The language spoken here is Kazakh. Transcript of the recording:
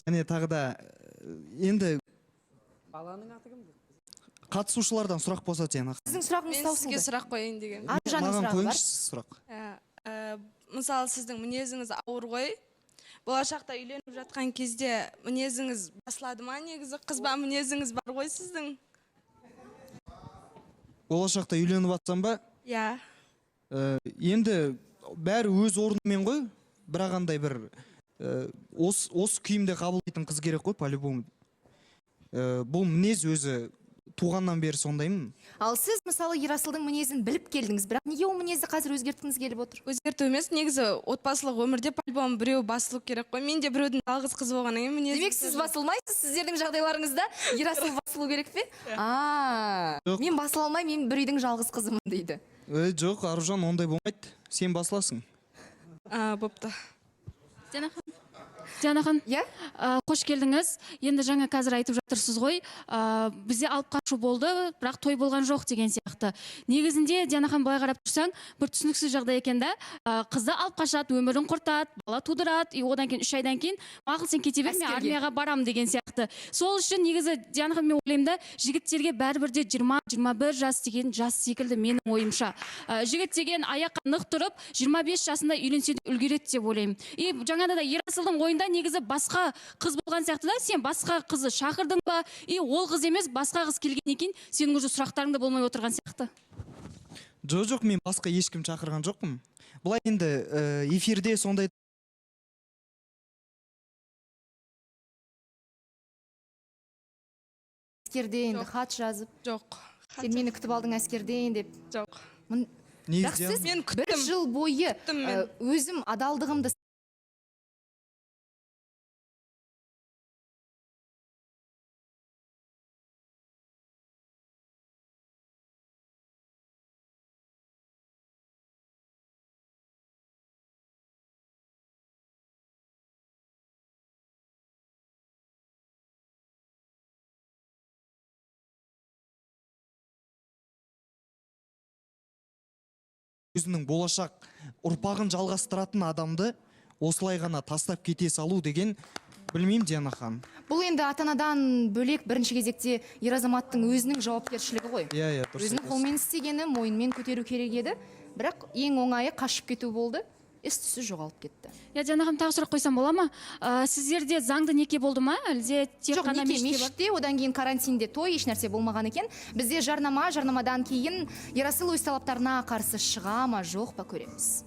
Және тағы да енді Баланың аты кім? Қатысушылардан сұрақ болса, Диана. Сіздің сұрағыңыз Мен сізге таусылды. сұрақ қояйын деген. Аружанның Маған сұрағы бар. қойыңызшы сұрақ. Мысалы, сіздің мінезіңіз ауыр ғой. Болашақта үйленіп жатқан кезде мінезіңіз басылады ма негізі? Қызба мінезіңіз бар ғой сіздің. Болашақта үйленіп жатсам ба? Иә. Енді бәрі өз орнымен ғой, бірақ андай бір осы күйімде қабылдайтын қыз керек қой по-любому. Бұл мінез өзі туғаннан бері сондаймын. Ал сіз, мысалы, Ерасылдың мінезін біліп келдіңіз, бірақ неге ол мінезді қазір өзгерткіңіз келіп отыр? Өзгерту емес, негізі отбасылық өмірде по-любому біреу басылу керек қой. Мен де біреудің жалғыз қызы болғаннан кейін мінезім Демек, сіз тоже- басылмайсыз, сіздердің жағдайларыңызда Ерасыл басылу керек пе? А, Жоқ. мен басыла алмаймын, мен бір үйдің жалғыз қызымын дейді. Жоқ, Аружан, ондай болмайды, сен басыласың. А, бопты. Диана ханым, Диана ханым. Иә? Қош келдіңіз. Енді жаңа қазір айтып жатырсыз ғой, бізде алып қашу болды, бірақ той болған жоқ деген сияқты. Негізінде, Диана ханым, былай қарап тұрсаң, бір түсініксіз жағдай екен да. Қызды алып қашады, өмірін құртады, бала тудырады, и одан кейін 3 айдан кейін мақұл, сен кете бер, мен Әскерге. армияға барамын деген сияқты. Сол үшін негізі, Диана ханым, мен ойлаймын да, жігіттерге бәрібір де 20-21 жас деген жас секілді менің ойымша. Жігіт деген аяққа нық тұрып, 25 жасында үйленсе де үлгереді деп ойлаймын. И жаңада да Ерасылдың ойында негізі басқа қыз болған сияқты да, сен басқа қызды шақырдың ба, и ол қыз емес, басқа қыз келгеннен кейін сенің уже сұрақтарың да болмай отырған сияқты. Жоқ, мен басқа ешкім шақырған жоқпын. Былай енді эфирде сондай. Әскерде енді Жоқ. хат жазып, Жоқ. сен мені күтіп алдың әскерден деп. Жоқ. Бірақ Негізі сіз Мен бір күттім. жыл бойы Күттім мен. өзім адалдығымды Өзінің болашақ ұрпағын жалғастыратын адамды осылай ғана тастап кете салу деген, білмеймін, Диана ханым. Бұл енді ата анадан бөлек, бірінші кезекте ер азаматтың өзінің жауапкершілігі ғой. Иә, дұрыс Өзінің айтасыз. қолымен істегені мойнымен көтеру керек еді, бірақ ең оңайы қашып кету болды, із түссіз жоғалып кетті. Иә, Диана ханым, тағы сұрақ қойсам бола ма? Сіздерде заңды неке болды ма, әлде тек Жоқ, қана неке мешітте бар? мешітте, одан кейін карантинде той, ешнәрсе болмаған екен. Бізде жарнама, жарнамадан кейін Ерасыл өз талаптарына қарсы шыға ма, жоқ па, көреміз.